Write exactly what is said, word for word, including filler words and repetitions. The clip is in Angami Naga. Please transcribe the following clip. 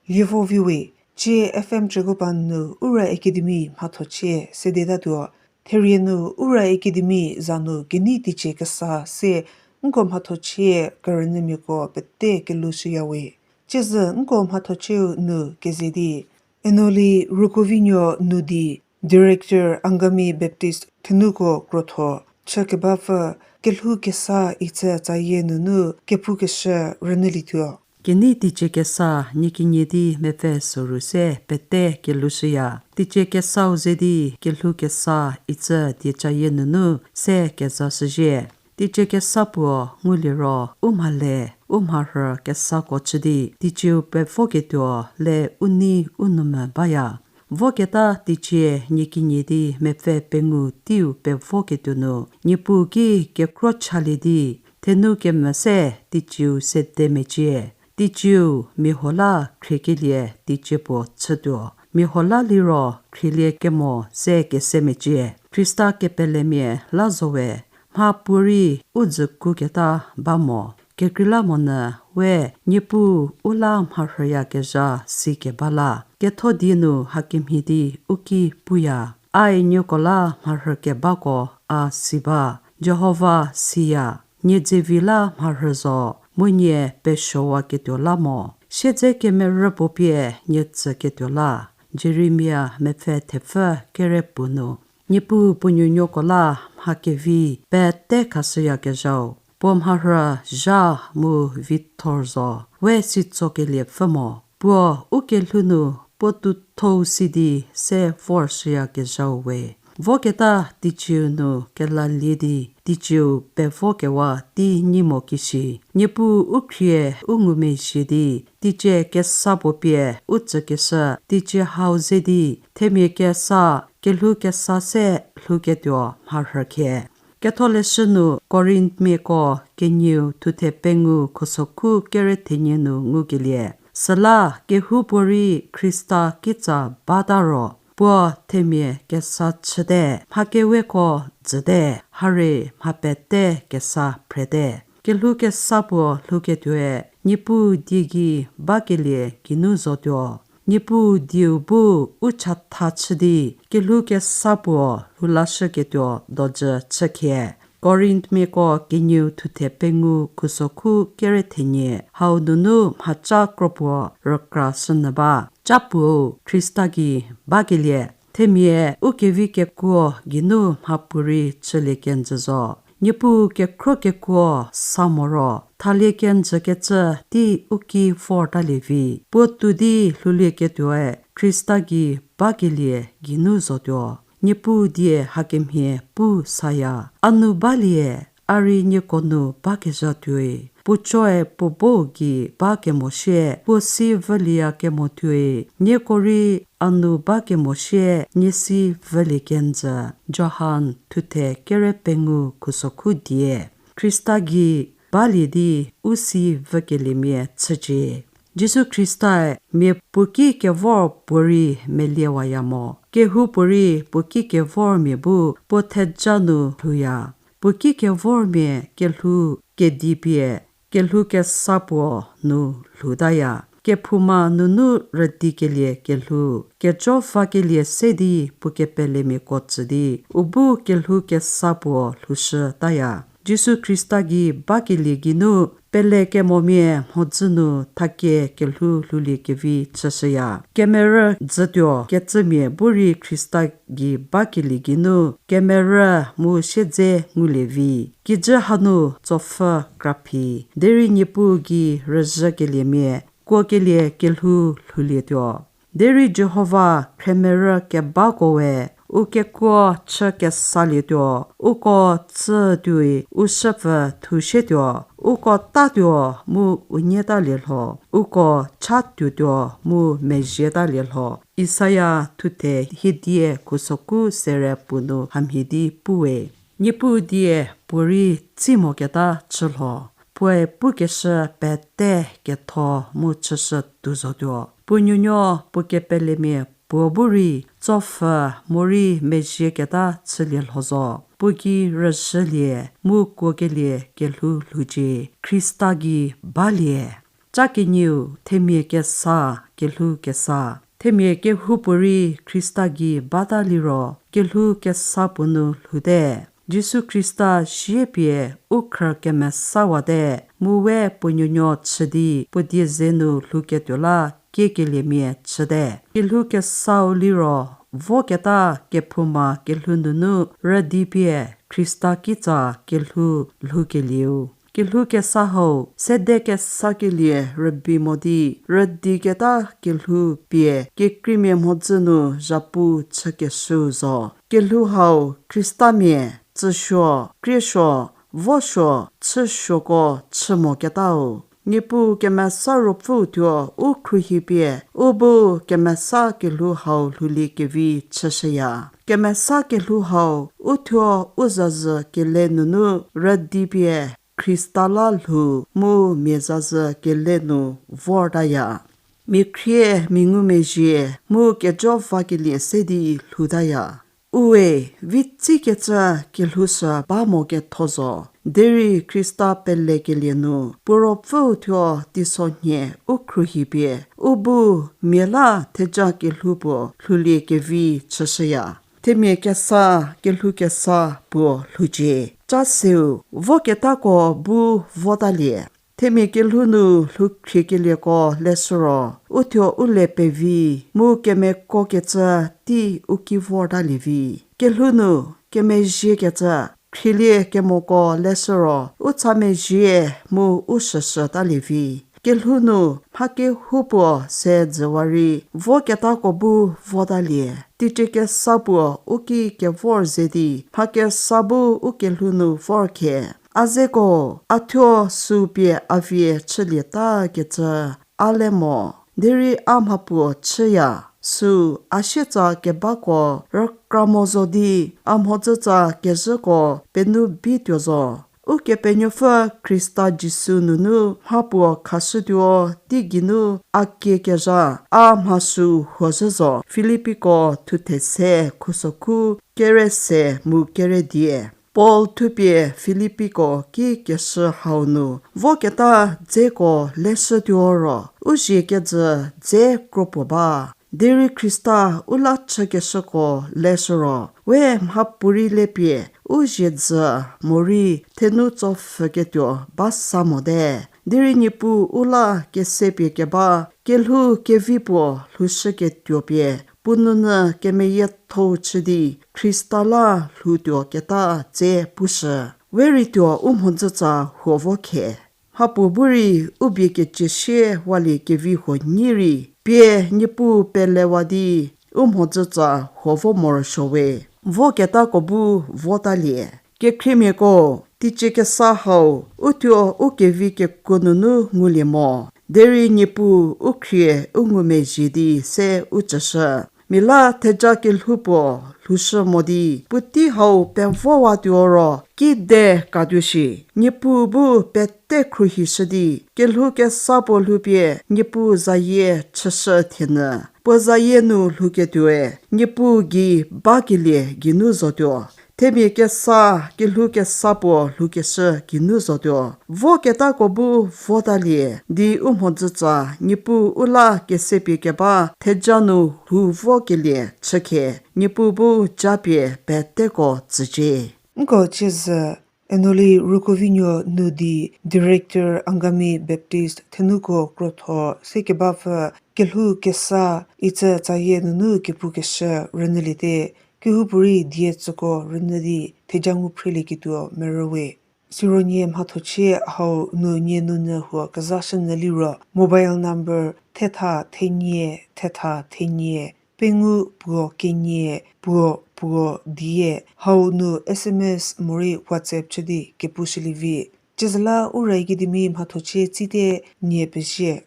Lievo viwe, cie F M Dragoban nu Ura Academy mhathochie sedetatuo. Therie nu Ura Academy za nu kenei teicie kesa se nko mhathochie kerünyümiako pete kelushüyawe. Ciezü nko mhathochieu nu keze di, Enoli Rukovinuo nu di, Director Angami Baptist Thenuko Krotho, chü kebapfü kelhou kesa icü tsayie nunu kepukeshü rünyülietuo. Kenei teicie kesa nie kenie di mepfü soru se pete kelushüya. Teicie kesau ze di kelhou kesa icü die tsayie nunu se kezashüzhie. Teicie kesa puo nguliro u mhale, u mharhü kesako chü di teicieu pevoketuo le u nei u nou mvü baya. Voketa teicie nie kenie di mepfü pengou teiu pevoketuo nu, Niepuu ki kekhro chalie di, thenu kemvü se teicieu sede mecie. Teicieu mia huo la khriekelie teicie puo chütuo. Mia huo la liro khrielie kemo ze kese mecie. Khrista kepelemia la zowe, mha puorei u dzü kuketa ba mo. Kekreilamonyü we Niepuu u la mharhüyakezha si keba la, ketho die nu hakemhie di u ki puya. Ai nieko la mharhükebako a si ba, Jihova siya. Nie dzevi la mharhü zo, mu nie pesuowaketuo la mo. Siedze kemerü puo pie nie tsüketuo la. Jeremia mepfü thepfü kere puo nu. Niepuu puo nuonuoko la mha kevi pete khashüyakezhau, puo mharhü zha mu vithor zo, we sitsokelie pfü mo. Puo u kelhou nu puo tuthou si di se vorshüyakezhau we. Voketa teicieu nu kelalie di, teicieu pevokewa tei nyi mo kishi. Niepuu u khrie u ngumezhie di, teicie kesa puo pie u tsükeshü teicie hau ze di, themia kesa, kelhou kesa se lhouketuo mharhü khie. Ketholeshü nu Korinthmiako kenieu thuthe pengou khusokhu kere thenie nu ngukelie. Süla kehoupuorei Khrista kitsa bata ro, puo themia kesa chüte, mha keweko dzüte, hare mha pete kesa phrete. Kelhou kesa puo lhouketuoe, Niepuu die gei bakelie geinu zotuo. Niepuu dieu bu u chatha chü di, kelhou kesa puo lhoulashüketuo dojü chükhie. Korinthmiako kenieu thuthe pengou khusokhu kere thenie hau nunu mhaca kro puo rükrashünyü ba. Ca puou Khrista gei bakelie, themia u kevi kekuo geinu mhapuorei chülie kenjü zo. Niepuu kekhro kekuo sa moro, thalie kenjükecü tei u ki vortalie vi. Puo tou di lhoulieketuoe Khrista gei bakelie geinu zotuo. Niepuu die hakemhie pu saya. A nu balie, a rei nieko nu bakezha tuoi. Puocoe puo bo gei bakemosie, puo si vülieyakemo tuoi. Nieko rei a nu bakemosie, nie si vülie kenjü. Johan thuthe kere pengou khusokhu die. Khrista gei balie di u si vükeliemia chücie. Jisu Khristae mia puo ki kevor puorei meliewaya mo. Kehoupuorei puo ki kevor mia bu puo theja nu lhouya. Puo ki kevor mia kelhou kedi pie, kelhou kesa puo nu lhoutaya. Kephouma nunu rüdikelie kelhou, kejo vakelie se di puo kepelemiako tsü di, u bu kelhou kesa puo lhoushütaya. Jisu Khrista gei bakelie geinu, pelekemomia mhodzü nu thakie kelhou lhoulie kevi chüshüya. Kemerü dzütuo kecümia bu rei Khrista gei bakelie geinu, kemerü mu siedze ngulie vi. Kijü hanu tsopfü kraphi, derei Niepuu gei rüzhükeliemia, kuokelie kelhou lhoulietuo. Derei Jihova khremerü kebako we, u kekuo chü kesalietuo, uko tsütuoi u shüpfü thushietuo, uko tatuo mu u nyetalie lho, uko chatuotuo mu mezhietalie lho. Isaia thuthe hiedie khusokhu sere puo nu hamhie di puwe. Niepuu die puorei tsi moketa chü lho, puoe pukeshü pete ketho mu chüshü tuo zotuo. Puo nuonuo puo kepelemia puo bu rei tsopfü morei mezhieketa chülie lho zo. Puo gei rüzhülie mu kuokelie kelhou lhoucie. Khrista gei balie. Ca kenieu, themia kesa, kelhou kesa. Themia kehoupuorei Khrista gei bata liro, kelhou kesa puo nu lhoute. Jisu Khrista siepie u khrü kemesawate, mu we puo nuonuo chü di puo die ze nu lhouketuo la kiekeliemia chüte. Kelhou kesau liro, voketa kephouma kelhou nunu rüdi pie Khrista kitsa kelhou lhoukelieu. Kelhou kesa hau, sede kesakelie rübei mo di, rüdiketa kelhou pie kekreimia mhodzü nu zhapu chükeshüu zo. Kelhou hau, Khristamia, tsüsuo, kriesuo, vosuo, chüsuoko chü moketau. Niepuu Kemesa Ruopfüu thuo u khruohi pie, u bu kemesa kelhou hau lhoulie kevi chüshüya. Kemesa kelhou hau, uthuo u zazhü kele nunu rüdi pie, Khrista la lhou mu mia zazhü kele nu vortaya. Mia khrie, mia ngumezhie, mu kejo vakelie se di lhoutaya. Uwe, vi tsikecü kelhou sü ba mo ketho zo. Derei Khrista pelekelie nu, puo ruopfüu thuo teisonhie u khruohi pie, u bu mia la theja kelhou puo lhoulie kevi chüshüya. Themia kesa, kelhou kesa puo lhoucie. Ca seu, voketako bu votalie. Themia kelhou nu lhou khriekelieko leshü ro, uthuo u le pevi, mu kemekokecü tei u ki vortalie vi. Kelhou nu, kemezhiekecü, khrielie kemoko leshü ro, u cha mezhie mu u shüshütalie vi. Kelhou nu, mha kehoupuo se dzüwa rei, voketako bu votalie. Teicie kesa puo u ki kevor ze di, mha kesa bu u kelhou nu vor khe. A zeko, a thuo süu pie a vie chülieta kecü, a le mo. Derei a mhapuo chüya, süu a sietsa kebako rükra mo zo di, a mhodzütsa kezhüko penuo bituo zo. Ukepenuopfü Khrista Jisu nunu mhapuo khashütuo tei geinu a kiekezha, a mha süu huozhü zo. Filipiko thuthe se, khusokhu kere se mu kere die. Paul thupie Filipiko ki keshü hau nu, voketa dzeko leshütuo ro, u zhie kejü dze kropuo ba. Derei Khrista u la chükeshüko leshü ro, we mhapuorei lepie, u zhie dzü morei thenu tsopfhüketuo ba sa mote. Derei Niepuu u la kesepie keba, kelhou kevi puo lhoushüketuo pie, puo nunyü kemeyiethou chü di, Khrista la lhoutuo keta dze pushü. We rei tuo u mhodzütsa huo vo khe. Mhapuo bu rei u bie keciesie walie kevi huo nyi rei, pie Niepuu pelewa di u mhodzütsa huo vo morosuo we. Voketako bu votalie. Kekhriemiako, teicie kesa hau, uthuo u kevi kekuo nunu ngulie mo. Derei Niepuu u khrie u ngumezhie di se u tsüshü. Mia la theja kelhou puo lhoushü mo di, puotei hau pevowatuo ro, kide katuo shi. Niepuu bu pete khruohishü di, kelhou kesa puo lhoupie, Niepuu zayie chüshü thienyü. Puo zayie nu lhouketuoe, Niepuu gei bakelie geinu zotuo. Themia kesa, kelhou kesa puo lhoukeshü geinu zotuo. Voketako bu votalie, di u mhodzütsa, Niepuu u la kesepie keba, theja nu lhou vokelie chükhe, Niepuu bu japie peteko tsücie. Nko ciezü, Enoli Rukovinuo nu di Director Angami Baptist Thenuko Krotho se kebapfü kelhou kesa itsü tsayie nunu kepukeshü rünyüliete, kehoupuorei die tsüko rünyü di theja ngu phrelieketuo merüwe. Siro nie mhathochie hau nu nie nunyü huo kezashünyü liro, mobile number thetha thenie thetha thenie pengou puo kenie puo puo die, hau nu S M S morei WhatsApp chü di kepushülie vi. Ciezüla u Ura Academy mhathochie tsite nie pezie.